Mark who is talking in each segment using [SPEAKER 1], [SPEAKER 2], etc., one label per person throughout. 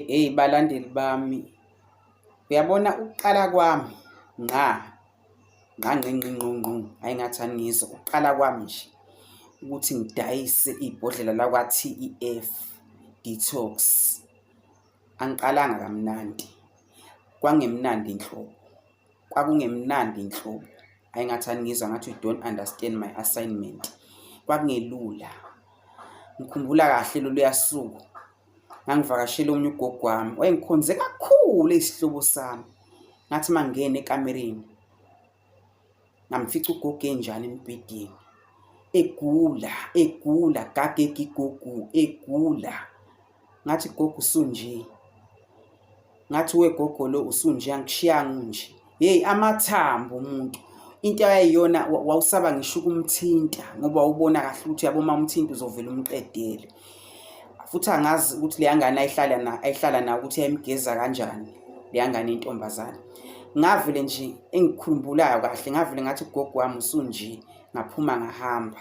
[SPEAKER 1] Hheyi balandeli bami, uyabona ukuqala kwami ngqa, ngqa ngqi ngqi ngqu ngqu, hhayi ngathi aningizwa, ukuqala kwami nje ukuthi ngidayise ibhodlela lakwa-T_E_F Detox, angiqalanga kamnandi, kwangemnandi nhlobo. Kwakungemnandi nhlobo. Hhayi ngathi aningizwa ngathi you don't understand my assignment. Kwakungelula. Ngikhumbula kahle loluya suku ngangivakashele omunye ugogo wami wayengikhonze kakhulu eyisihlobo sami. Ngathi uma ngingena ekamereni ngamfica ugogo enjani embhedeni egula egula gagega igugu egula. Ngathi gogo usunje. Ngathi we gogo lo usunje angikushiyanga unje. Hey amathambo umuntu. Into ayeyiyona wawusaba ngisho ukumthinta ngoba wawubona kahle ukuthi uyabo uma umthinta uzovela umqedele. Futhi angazi ukuthi leya ngane ayihlala na ayihlala nayo ukuthi yayimgeza kanjani leya ngane intombazane. Ngavele nje engikhumbulayo kahle ngavele ngathi gogo wami usunje ngaphuma ngahamba.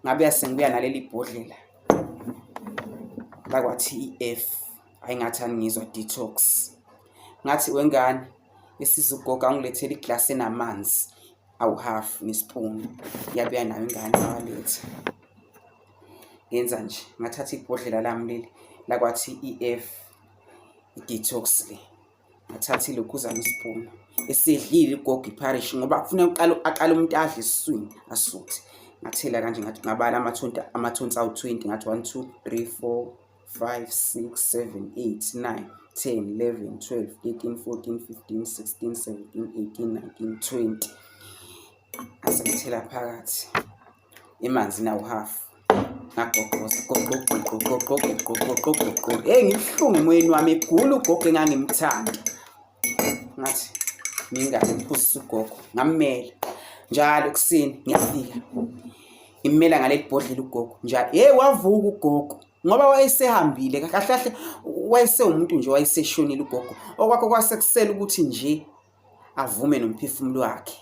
[SPEAKER 1] Ngabe sengibuya naleli bhodlela. Lakwa-T_E_F, hhayi ngathi aningizwa detox. Ngathi wengane isiza ugogo angilethele iglasi enamanzi awu-half nesipuni. Yabuya nayo ingane yawaletha. Ngenza nje ngathatha ibhodlela lami leli lakwa-T_E_F, i-detox le. Ngathatha ilokhuzana isipuni esedlile ugogo ipharishi ngoba kufuneka uqale aqale umuntu adle esiswini asuthe. Ngathela kanje ngathi ngabala amathonta amathonsi awu-20 ngathi 1 2 3 4 5 6 7 8 9 10 11 12 13 14 15 16 17 18 19 20. Ngase ngithela phakathi. Emanzini awu-half ngagoqoza goqo goqo goqo goqo goqo goqo. Hey ngibuhlungu emoyeni wami egula ugogo engangimthanda. Ngathi ngingane ngiphuzisa ugogo ngammela njalo ekuseni ngiyafika ngimmela ngaleli bhodlela ugogo njalo. Hey wavuka ugogo ngoba wayesehambile kahle kahle wayesewumuntu nje wayeseshonile ugogo. Okwakho kwasekusele ukuthi nje avume nomphefumulo wakhe.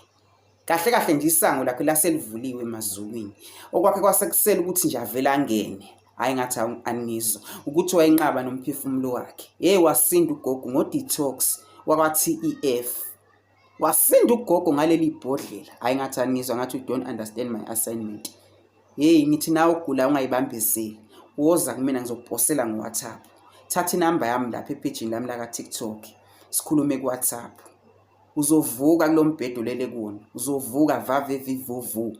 [SPEAKER 1] Kahle kahle nje isango lakhe laselivuliwe emazulwini. Okwakhe kwasekusele ukuthi nje avele angene. Hhayi ngathi anizwa ukuthi wayenqaba nomphefumulo wakhe. Hey wasinda ugogo ngo-detox wakwa-T_E_F. Wasinda ugogo ngaleli bhodlela. Hhayi ngathi anizwa ngathi you don't understand my assignment. Hey ngithi nawe ugula ungayibambezeli. Woza kumina ngizokuposela ngo-WhatsApp. Thatha inamba yami lapha ephejini lami laka-TikTok. Sikhulume ku-WhatsApp. Uzovuka kulo mbhedo olele kuwona. Uzovuka vavevivuvu.